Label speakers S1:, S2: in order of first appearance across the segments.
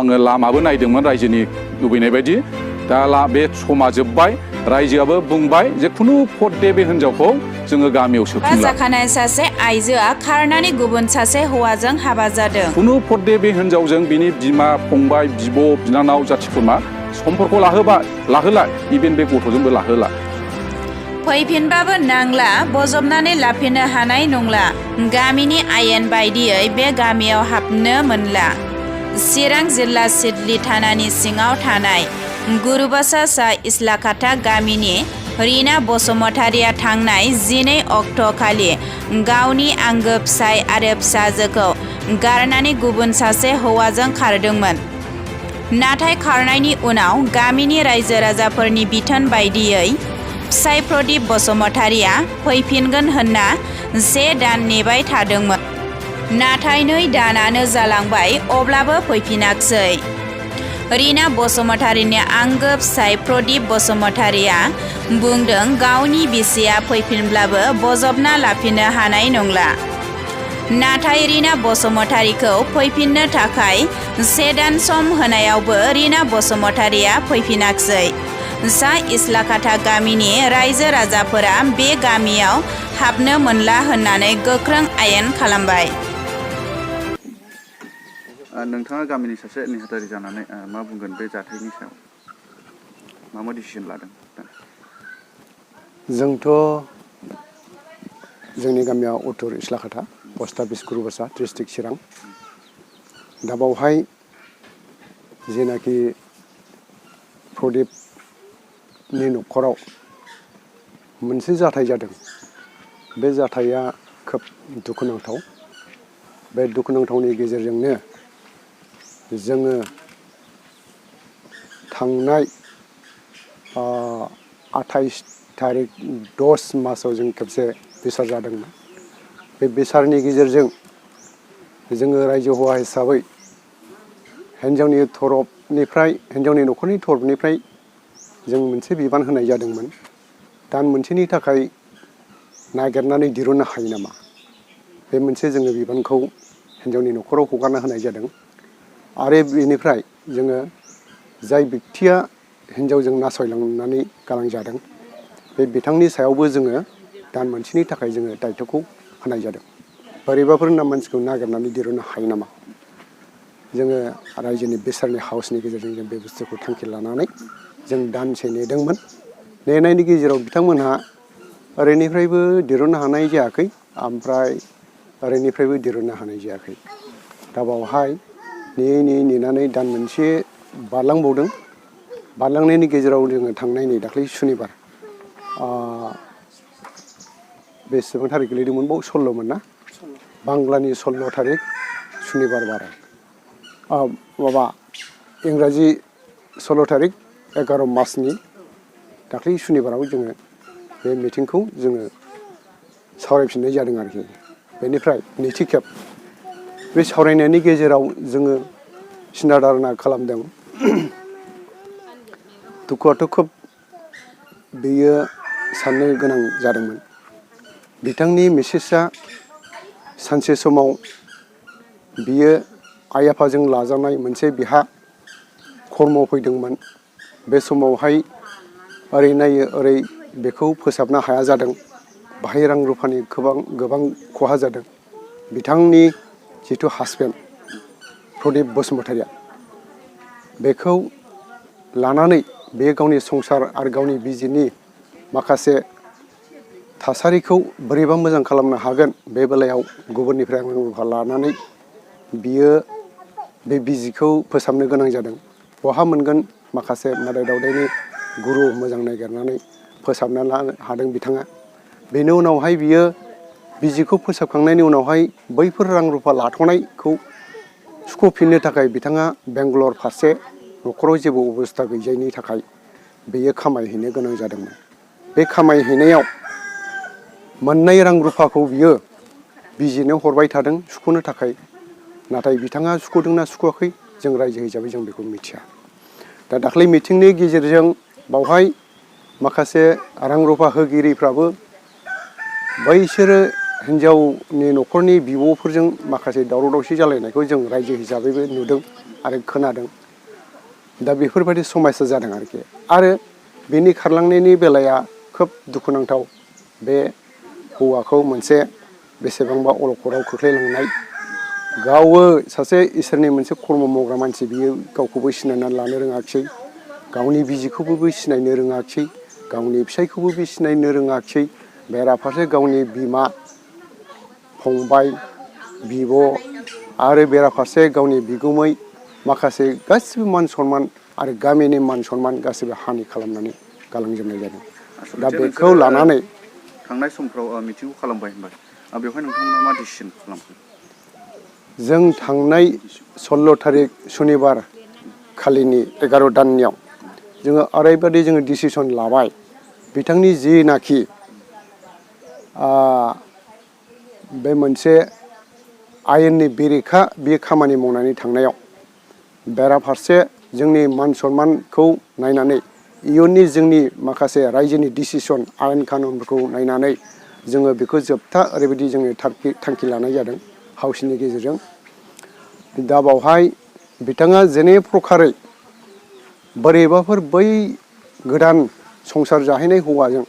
S1: आङो लामाबो नायदोंमोन रायजोनि लुबैनाय बायदि दा बे समा जोब्बाय रायजोआबो बुंबाय जे खुनु फदे बे हिनजावखौ जोङो गामियाव सोफिनला
S2: जाखानाय सासे आइजोआ खारनानै गुबुन सासे हौवाजों हाबा जादों
S1: खुनु फदे बे हिनजावजों बिनि बिमा फंबाय बिब' बिनानाव जाथि खुरमा सम्पर्क लाहोला इभेन बे गथ'जोंबो लाहोला
S2: फैफिनबाबो नांला बजबनानै लाफिननो हानाय नंला गामिनि आयेन बायदियै बे गामियाव हाबनो मोनला चिरां जिल्ला सिडली थानानि सिङाव थानाय गुरुबासा सा इस्लाखाथा गामिनि रिना बसुमतारिया थांनाय 12 अक्ट'खालि गावनि आंगो फिसाय आरो फिसाजोखौ गारनानै गुबुन सासे हौवाजों खारदोंमोन नाथाय खारनायनि उनाव गामिनि रायजो राजाफोरनि बिथोन बायदियै फिसाय प्रदीप बसुमतारिया फैफिनगोन होनना 1 दान नेबाय थादोंमोन नाथाय 2 दानानो जालांबाय अब्लाबो फैफिनाखसै रिना बसुमतारिनि आंगो फिसाय प्रदीप बसुमतारिया बुंदों गावनि बिसिया फैफिनब्लाबो बजबना लाफिननो हानाय नंला नाथाय रिना बसुमतारिखौ फैफिननो थाखाय 1 दान सम होनायावबो रिना बसुमतारिया फैफिनाखसै सा इस्लाखाथा गामिनि रायजो राजाफोरा बे गामियाव हाबनो मोनला होननानै गोख्रों आयेन खालामबाय
S3: नोंथाङा गामिनि सासे नेहाथारि जानानै मा बुंगोन बे जाथायनि सायाव मा डिसिजन लादों
S4: जोंथ' जोंनि गामिया उत्तर इस्लाखाथा पस्ट अफिस गुरुबासा डिस्ट्रिक्ट चिरां दा बावहाय जेनाखि प्रदीपनि न'खराव मोनसे जाथाय जादों बे जाथाया खोब दुखुनांथाव बे दुखुनांथावनि गेजेरजोंनो जोङो थांनाय 28 तारिख 10 मासाव जों खेबसे बिसार जादोंमोन बे बिसारनि गेजेरजों जोङो रायजो हौवा हिसाबै हिन्जावनि न'खरनि तरफनिफ्राय जों मोनसे बिबान होनाय जादोंमोन दान मोनसेनि थाखाय नागिरनानै दिरुननो हायो नामा बे मोनसे जोङो बिबानखौ हिन्जावनि न'खराव हगारना होनाय जादों आरो बेनिफ्राय जोङो जाय व्यक्तिया हिन्जावजों नासयलांनानै गालांजादों बे बिथांनि सायावबो जोङो दान मोनसेनि थाखाय जोङो दायथ'खौ होनाय जादों बोरैबाफोर मानसिखौ नागिरनानै दिरुननो हायो नामा जोङो रायजोनि बिसारनि हाउसनि गेजेरजों जों बे बुस्थुखौ थांखि लानानै जों दानसे नेदोंमोन नेनायनि गेजेराव बिथांमोनहा ओरैनिफ्रायबो दिरुननो हानाय जायाखै ओमफ्राय ओरैनिफ्रायबो दिरुननो हानाय जायाखै दा बावहाय नेनानै दान मोनसे बारलांबावदों बारलांनायनि गेजेराव जोङो थांनाय नै दाख्लै सुनिबार बेसेबां थारिख गोलैदोंमोन बाव 16मोन ना बांलानि 16 तारिख सुनिबार बाराय इंराजि 16 तारिख 11 मासनि दाख्लै सुनिबाराव जोङो बे मिटिंखौ जोङो सावरायफिननाय जादों आरोखि बेनिफ्राय नैथि खेब बे सावरायनायनि गेजेराव जोङो सिन्था धारना खालामदों दुखुआथ' खोब बेयो साननो गोनां जादोंमोन बिथांनि मिसेसआ सानसे समाव बियो आइ आफाजों लाजानाय मोनसे बिहा खर्म फैदोंमोन बे समावहाय ओरै नायो ओरै बेखौ फोसाबनो हाया जादों बाहाय रां रुफानि गोबां खहा जादों बिथांनि जिथु हासबेन्ड प्रदीप बसुमतारिया बेखौ लानानै बे गावनि संसार आरो गावनि बिजिनि माखासे थासारिखौ बोरैबा मोजां खालामनो हागोन बे बेलायाव गुबुननिफ्राय रां रुफा लानानै बियो बे बिजिखौ फोसाबनो गोनां जादों बहा मोनगोन माखासे मोदाय दावदायनि गुरु मोजां नागिरनानै फोसाबना लानो हादों बिथाङा बेनि उनावहाय बियो बिजिखौ फोसाबखांनायनि उनावहाय बैफोर रां रुफा लाथ'नायखौ सुख'फिननो थाखाय बिथाङा बेंगालर फारसे न'खराव जेबो अबस्था गैजायैनि थाखाय बेयो खामायहैनो गोनां जादोंमोन बे खामायहैनायाव मोननाय रां रुफाखौ बियो बिजिनो हरबाय थादों सुख'नो थाखाय नाथाय बिथाङा सुख'दोंना सुख'आखै जों रायजो हिसाबै जों बेखौ मिथिया दा दाख्लै मिटिंनि गेजेरजों बावहाय माखासे रां रुफा होगिरिफ्राबो बैसोरो हिन्जावनि न'खरनि बिब'फोरजों माखासे दावराव दावसि जालायनायखौ जों रायजो हिसाबैबो नुदों आरो खोनादों। दा बेफोरबायदि समस्या जादों आरोखि। आरो बेनि खारलांनायनि बेलाया खोब दुखुनांथाव। बे हौवाखौ मोनसे बेसेबांबा अलखदाव खोख्लैलांनाय, गावबो सासे इसोरनि मोनसे कर्म मावग्रा मानसि, बियो गावखौबो सिनायनानै लानो रोङाखिसै, गावनि बिजिखौबो सिनायनो रोङाखिसै, गावनि फिसायखौबो सिनायनो रोङाखिसै, बेराफारसे गावनि बिमा, फंबाय, बिब' आरो बेराफारसे गावनि बिगुमै, माखासे गासिबो मान सनमान आरो गामिनि मान सनमान गासिबो हानि खालामनानै गालांजोबनाय जादों। दा बेखौ लानानै
S3: थांनाय समफ्राव मिटिंखौ खालामबाय होनबाय, बेवहाय नोंथांमोना मा डिसिसन खालामखो?
S4: जों थांनाय 16 थारिख सुनिबार खालिनि 11 दाननियाव जोङो ओरैबायदि जोङो डिसिसन लाबाय, बिथांनि जिनाखि बे मोनसे आयेननि बेरेखा बे खामानि मावनानै थांनायाव बेराफारसे जोंनि मान सनमानखौ नायनानै, इयुननि जोंनि माखासे रायजोनि डिसिसन आयेन कानुनफोरखौ नायनानै जोङो बेखौ जोबथा ओरैबायदि जोङो थांखि लानाय जादों हाउसनि गेजेरजों। दा बावहाय बिथाङा जेने प्रकारै बोरैबाफोर बै गोदान संसार जाहैनाय हौवाजों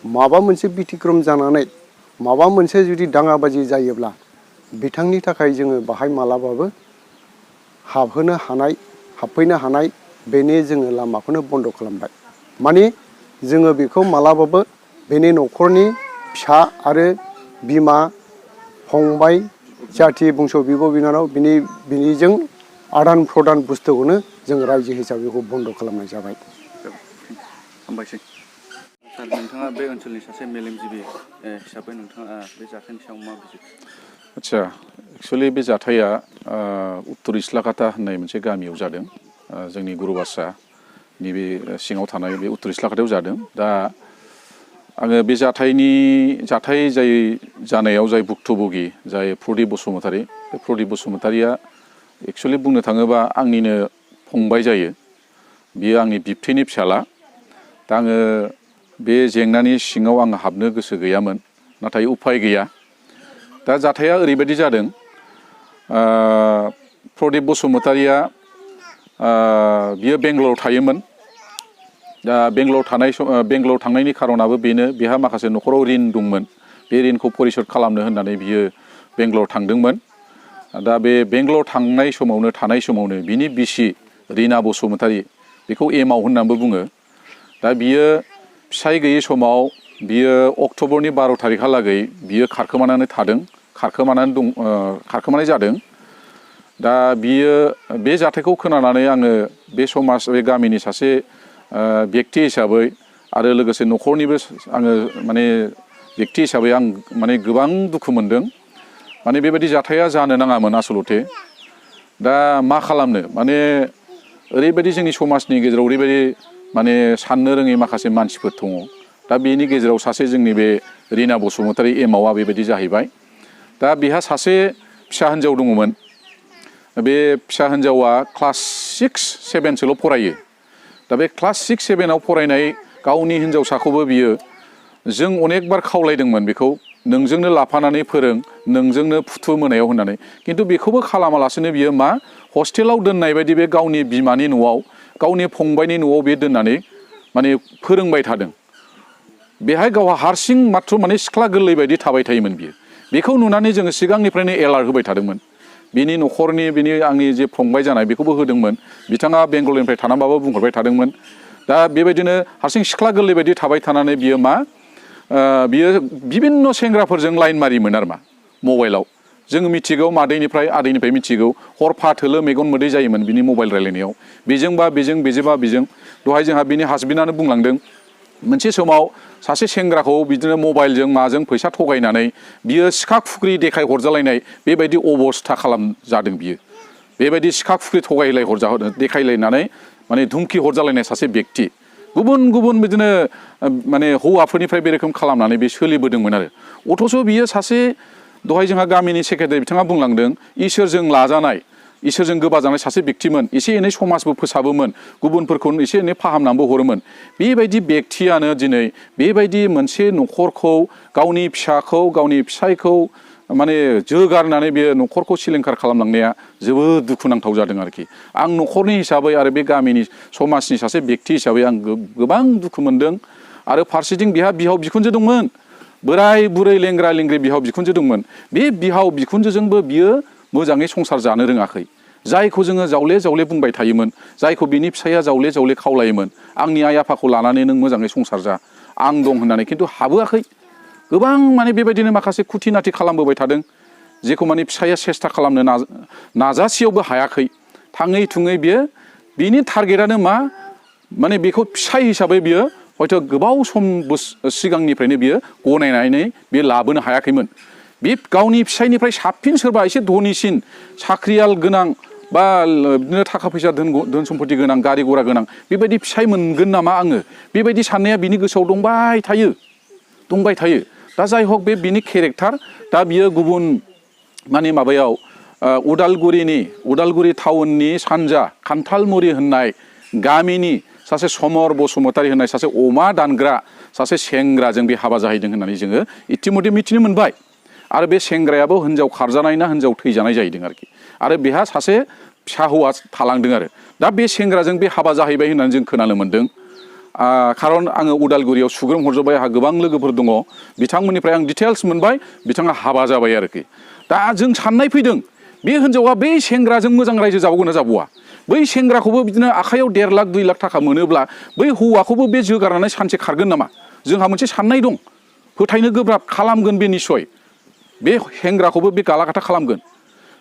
S4: माबा मोनसे बितिक्रम जानानै माबा मोनसे जुदि दाङाबाजि जायोब्ला बिथांनि थाखाय जोङो बाहाय मालाबाबो हाबफैनो हानाय बेनि जोङो लामाखौनो बन्द' खालामबाय। माने जोङो बेखौ मालाबाबो बेनि न'खरनि फिसा आरो बिमा, फंबाय, जाथि बंस' बिब' बिनानाव बिनिजों आदान प्रदान बुस्थुखौनो जों रायजो हिसाबै बेखौ बन्द' खालामनाय जाबाय।
S3: हामबायसै। सार, नोंथाङा बे ओनसोलनि सासे मेलेमजिबि हिसाबै नोंथाङा बे जाथायनि सायाव मा बुजियो?
S1: आदसा, एक्सुवेलि बे जाथाया उत्तर इस्लाकाता होननाय मोनसे गामियाव जादों। जोंनि गुरुबासानि बे सिङाव थानाय बे उत्तर इस्लाकातायाव जादों। दा आङो बे जाथाय जानायाव जाय भुक्तभोगि, जाय प्रदिप बसुमतारी, बे प्रदिप बसुमतारीया एक्सुवेलि बुंनो थाङोबा आंनिनो फंबाय जायो। बियो आंनि बिबथैनि फिसाला। दा आङो बे जेंनानि सिङाव आङो हाबनो गोसो गैयामोन, नाथाय उफाय गैया। दा जाथाया ओरैबायदि जादों, प्रदिप बसुमतारीया बियो बेंगलराव थायोमोन। दा बेंगलराव थांनायनि खारनाबो बेनो, बेहा माखासे न'खराव रिन दंमोन। बे रिनखौ परिसद खालामनो होननानै बियो बेंगलराव थांदोंमोन। दा बे बेंगलराव थानाय समावनो बिनि बिसि रिना बसुमतारी, बेखौ एमाव होननानैबो बुङो। दा बियो फिसाय गैयै समाव बियो अक्ट'बरनि 12 थारिखहालागै बियो खारखोमानाय जादों। दा बियो बे जाथायखौ खोनानानै आङो बे गामिनि सासे बेक्ति हिसाबै आरो लोगोसे न'खरनिबो आङो माने बेक्ति हिसाबै आं माने गोबां दुखु मोनदों। माने बेबायदि जाथाया जानो नाङामोन आसलथे। दा मा खालामनो, माने ओरैबायदि जोंनि समाजनि गेजेराव ओरैबायदि माने साननो रोङै माखासे मानसिफोर दङ। दा बेनि गेजेराव सासे जोंनि बे रिना बसुमतारी एमावआ बेबायदि जाहैबाय। दा बेहा सासे फिसा हिन्जाव दङमोन। बे फिसा हिन्जावा क्लास 6-7सोल' फरायो। दा बे क्लास 6-7आव फरायनाय गावनि हिन्जावसाखौबो बियो, जों अनेक बार खावलायदोंमोन बेखौ, नोंजोंनो लाफानानै फोरों, नोंजोंनो फुथु मोनायाव होननानै। खिन्थु बेखौबो खालामालासेनो बियो मा, हस्टेलाव दोननाय बायदि बे गावनि बिमानि न'आव, गावनि फंबायनि न'आव बे दोननानै माने फोरोंबाय थादों। बेहाय गावहा हारसिं माथ्र' माने सिख्ला गोरलै बायदि थाबाय थायोमोन बियो। बेखौ नुनानै जोङो सिगांनिफ्रायनो एलार्ट होबाय थादोंमोन। बिनि न'खरनि आंनि जे फंबाय जानाय बेखौबो होदोंमोन। बिथाङा बेंगलनिफ्राय थानानैबाबो बुंहरबाय थादोंमोन। दा बेबायदिनो हारसिं सिख्ला गोरलै बायदि थाबाय थानानै बियो बियो बिभिन्न सेंग्राफोरजों लाइन मारियोमोन आरो मबाइलाव। जों मिथिगौ, आदैनिफ्राय मिथिगौ, हरफा थोलो मेगन मोदै जायोमोन बिनि मबाइल रायलायनायाव। बेजोंबा बेजों। दहाय जोंहा बिनि हासबेन्डआनो बुंलांदों, मोनसे समाव सासे सेंग्राखौ बिदिनो मबाइलजों माजों फैसा थगायनानै बियो सिखा खुख्रि देखाय हरजालायनाय बेबायदि अबस्था जादों बियो। बेबायदि सिखा खुख्रि देखायलायनानै माने धुमखि हरजालायनाय सासे बेक्ति। गुबुन बिदिनो माने हौवाफोरनिफ्राय बे रोखोम खालामनानै बे सोलिबोदोंमोन आरो। अथ'स' बियो सासे, दहाय जोंहा गामिनि सेक्रेटारि बिथाङा बुंलांदों, इसोरजों लाजानाय, इसोरजों गोबाजानाय सासे बेक्तिमोन। एसे एनै समाजबो फोसाबोमोन, गुबुनफोरखौ एसे एनै फाहामनानैबो हरोमोन। बेबायदि बेक्तियानो दिनै बेबायदि मोनसे न'खरखौ, गावनि फिसाखौ, गावनि फिसायखौ माने जोगारनानै बे न'खरखौ सिलिंखार खालामलांनाया जोबोद दुखुनांथाव जादों आरोखि आं न'खरनि हिसाबै आरो बे गामिनि समाजनि सासे बेक्ति हिसाबै आं गोबां दुखु मोनदों आरो फारसेथिं बिहा बिहाव बिखुनजो दंमोन बोराय बुरै लेंग्रा लेंग्रि बिहाव बिखुनजो दंमोन बे बिहाव बिखुनजोजोंबो बियो मोजाङै संसार जानो रोङाखै जायखौ जोङो जावले जावले बुंबाय थायोमोन जायखौ बिनि फिसाया जावले जावले खावलायोमोन आंनि आइ आफाखौ लानानै नों मोजाङै संसार जा आं दं होननानै खिन्थु हाबोआखै गोबां माने बेबायदिनो माखासे खुथिनाथि खालामबोबाय थादों जेखौ माने फिसाया सेस्था खालामनो नाजासेयावबो हायाखै थाङै थुङै बियो बिनि टारगेटआनो मा माने बेखौ फिसाय हिसाबै बियो हयथ' गोबाव सम सिगांनिफ्रायनो बियो गनायनानै बियो लाबोनो हायाखैमोन बे गावनि फिसायनिफ्राय साबसिन सोरबा एसे धनिसिन साख्रियाल गोनां बा बिदिनो थाखा फैसा धोन सम्पति गोनां गारि घरा गोनां बेबायदि फिसाय मोनगोन नामा आङो बेबायदि साननाया बिनि गोसोआव दंबाय थायो दा जाय हक बे बिनि केरेक्टार दा बियो गुबुन माने माबायाव उदालगुरि टाउननि सानजा खान्थालमुरि होननाय गामिनि सासे समर बसुमतारी होननाय सासे अमा दानग्रा सासे सेंग्राजों बे हाबा जाहैदों होननानै जोङो इतिमধ্যे मिथिनो मोनबाय आरो बे सेंग्रायाबो हिनजाव खारजानाय ना हिनजाव थैजानाय जाहैदों आरोखि आरो बेहा सासे फिसा हौवा थालांदों आरो दा बे सेंग्राजों बे हाबा जाहैबाय होननानै जों खोनानो मोन्दों खारन आङो उदालगुरियाव सुग्रोम हरजोब्बाय आंहा गोबां लोगोफोर दङ बिथांमोननिफ्राय आं डिटेल्स मोनबाय बिथाङा हाबा जाबाय आरोखि दा जों साननाय फैदों बे हिनजावा बै सेंग्राजों मोजां रायजो जाबावगोन ना जाबावा बै सेंग्राखौबो बिदिनो आखायाव 1.5 लाख 2 लाख थाखा मोनोब्ला बै हौवाखौबो बे जोगारनानै सानसे खारगोन नामा जोंहा मोनसे साननाय दं फोथायनो गोब्राब खालामगोन बे निस्सय बे सेंग्राखौबो बे गालागाथा खालामगोन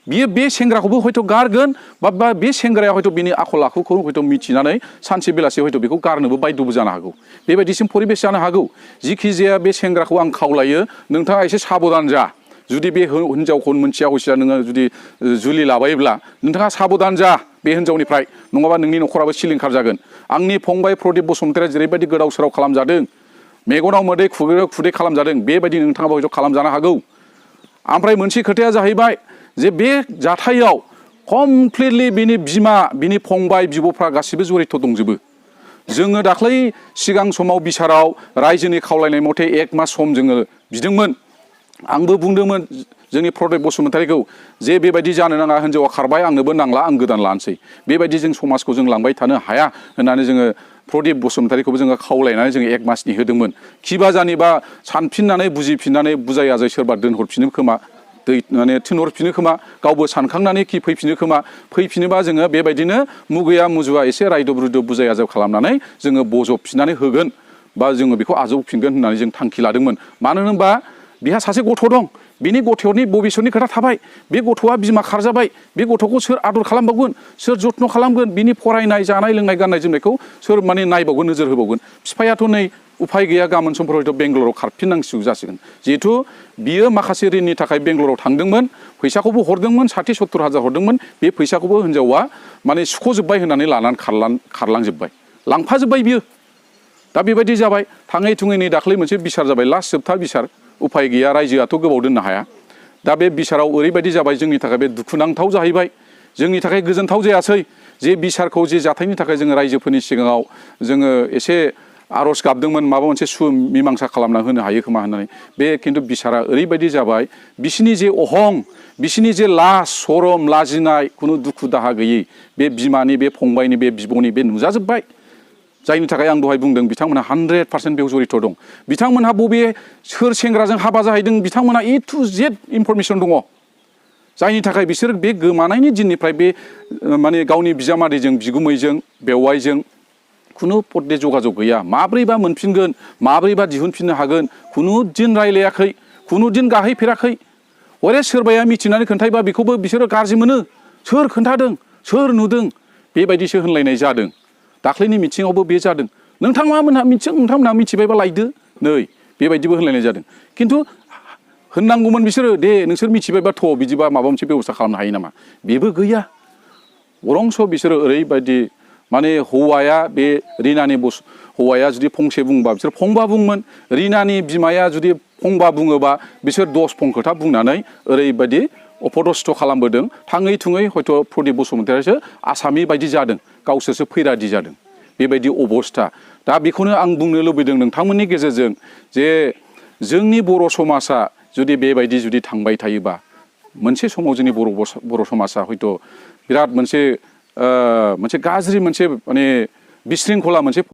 S1: बियो बे सेंग्राखौबो हयथ' गारगोन बा बे सेंग्राया हयथ' बिनि आखल आखुखौ हयथ' मिथिनानै सानसे बेलासे हयथ' बेखौ गारनोबो बायद'बो जानो हागौ बेबायदिसिम परिबेस जानो हागौ जिखि जाया बे सेंग्राखौ आं खावलायो नोंथाङा एसे साबधान जा जुदि बे हिनजावखौ मोनथिया हसिया नोङो जुदि जुलि लाबायोब्ला नोंथाङा साबधान जा बे हिनजावनिफ्राय नङाबा नोंनि न'खराबो सिलिंखार जागोन आंनि फंबाय प्रदीप बसुमतारीया जेरैबायदि गोदाव सोराव खालामजादों मेगनाव मोदै खुगायाव खुदै खालामजादों बेबायदि नोंथाङाबो हयथ' खालामजानो हागौ ओमफ्राय मोनसे खोथाया जाहैबाय जे बे जाथायाव कमप्लिटलि बिनि बिमा बिनि फंबाय बिब'फ्रा गासिबो जरित दंजोबो जोङो दाख्लै सिगां समाव बिसाराव रायजोनि खावलायनाय मथे 1 मास सम जोङो बिदोंमोन आंबो बुंदोंमोन जोंनि प्रदीप बसुमतारीखौ जे बेबायदि जानो नाङा हिनजावा खारबाय आंनोबो नांला आं गोदान लानोसै बेबायदि जों समाजखौ जों लांबाय थानो हाया होननानै जोङो प्रदीप बसुमतारीखौबो जोङो खावलायनानै जोङो 1 मासनि होदोंमोन खिबा जानिबा सानफिननानै बुजिफिननानै बुजाय आजाय सोरबा दोनहरफिनो खोमा माने थिनहरफिनो खोमा गावबो सानखांनानै खि फैफिनो खोमा फैफिनोबा जोङो बेबायदिनो मुगैया मुजुवा एसे रायदब रुदब बुजाय आजाव खालामनानै जोङो बजबफिननानै होगोन बा जोङो बेखौ आजावफिनगोन होननानै जों थांखि लादोंमोन मानो होनबा बिहा सासे गथ' दं बिनि गथ'नि भबिसतनि खोथा थाबाय बे गथ'आ बिमा खारजाबाय बे गथ'खौ सोर आदर खालामबावगोन सोर जत्न खालामगोन बिनि फरायनाय जानाय लोंनाय गाननाय जोमनायखौ सोर माने नायबावगोन नोजोर होबावगोन बिफायाथ' नै उफाय गैया गाबोन समफोर हयथ' बेंगलराव खारफिननांसिगौ जासिगोन जिहेथु बियो माखासे ऋणनि थाखाय बेंगलराव थांदोंमोन फैसाखौबो हरदोंमोन 60-70 हाजार हरदोंमोन बे फैसाखौबो हिनजावा माने सुख'जोब्बाय होननानै लानानै खारलांजोब्बाय लांफाजोब्बाय बियो दा बेबायदि जाबाय थाङै थुङै नै दाख्लै मोनसे बिसार जाबाय लास्ट जोबथा बिसार उफाय गैया रायजोआथ' गोबाव दोननो हाया दा बे बिसाराव ओरैबायदि जाबाय जोंनि थाखाय बे दुखुनांथाव जाहैबाय जोंनि थाखाय गोजोनथाव जायासै जे बिसारखौ जे जाथायनि थाखाय जोङो रायजोफोरनि सिगाङाव जोङो एसे आर'ज गाबदोंमोन माबा मोनसे सुमिमांसा खालामना होनो हायो खोमा होननानै बे खिन्थु बिसारा ओरैबायदि जाबाय बिसिनि जे अहं बिसिनि जे लाज सरम लाजिनाय खुनु दुखु दाहा गैयै बे बिमानि बे फंबायनि बे बिब'नि बे नुजाजोब्बाय जायनि थाखाय आं दहाय बुंदों बिथांमोनहा 100% बेयाव जरित दं बिथांमोनहा बबे सोर सेंग्राजों हाबा जाहैदों बिथांमोनहा A to Z इनफरमेसन दङ जायनि थाखाय बिसोर बे गोमानायनि दिननिफ्राय बे माने गावनि बिजामादैजों बिगुमैजों बेवाइजों खुनु पदे जगाजग गैया माब्रैबा मोनफिनगोन माब्रैबा दिहुनफिननो हागोन खुनु दिन रायलायाखै खुनु दिन गाहैफेराखै हरे सोरबाया मिथिनानै खोन्थायबा बेखौबो बिसोरो गाज्रि मोनो सोर खोन्थादों सोर नुदों बेबायदिसो होनलायनाय जादों दाख्लैनि मिथिङावबो बे जादों नोंथांमोनहा मिथिबायबा लायदो नै बेबायदिबो होनलायनाय जादों खिन्थु होननांगौमोन बिसोरो दे नोंसोर मिथिबायबा थ' बिदिबा माबा मोनसे बेबस्था खालामनो हायो नामा बेबो गैया बरंस' बिसोरो ओरैबायदि माने हौवाया बे रिनानि हौवाया जुदि फंसे बुंबा बिसोर फंबा बुंमोन रिनानि बिमाया जुदि फंबा बुङोबा बिसोर 10 फं खोथा बुंनानै ओरैबायदि अपदस्थ खालामबोदों थाङै थुङै हयथ' प्रदीप बसुमतारीयासो आसामि बायदि जादों गावसोरसो फैरादि जादों बेबायदि अबस्था दा बेखौनो आं बुंनो लुबैदों नोंथांमोननि गेजेरजों जे जोंनि बर' समाजा जुदि बेबायदि जुदि थांबाय थायोबा मोनसे समाव जोंनि बर' समाजा हयथ' बिराद मोनसे गाज्रि मोनसे माने बिशृंखला मोनसे